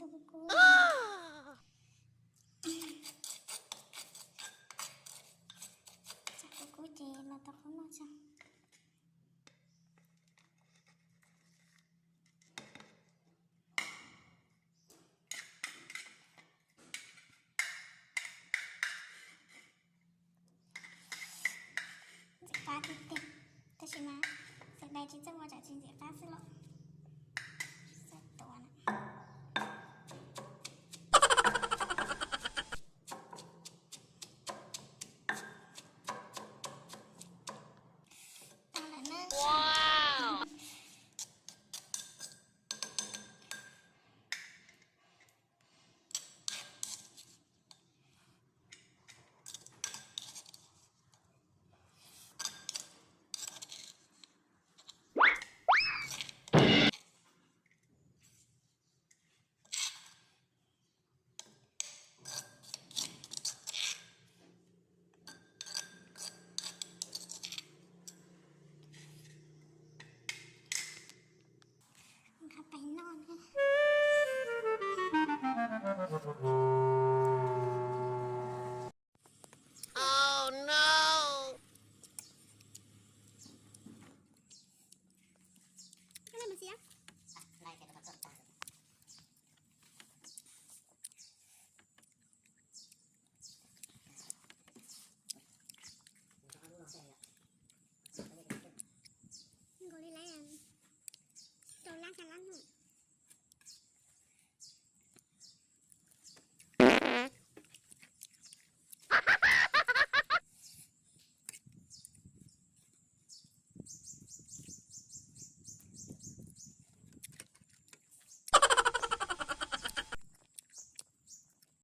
Kub kub, kub kub ces los tau qhov no tso. Ntxim qab tiag tiag, tab sis mas sawv daws tsis txawj ua tsam tsis ntxim qab xwb los. Txawj tua na. Tau lawm na. Nqa pais noj na.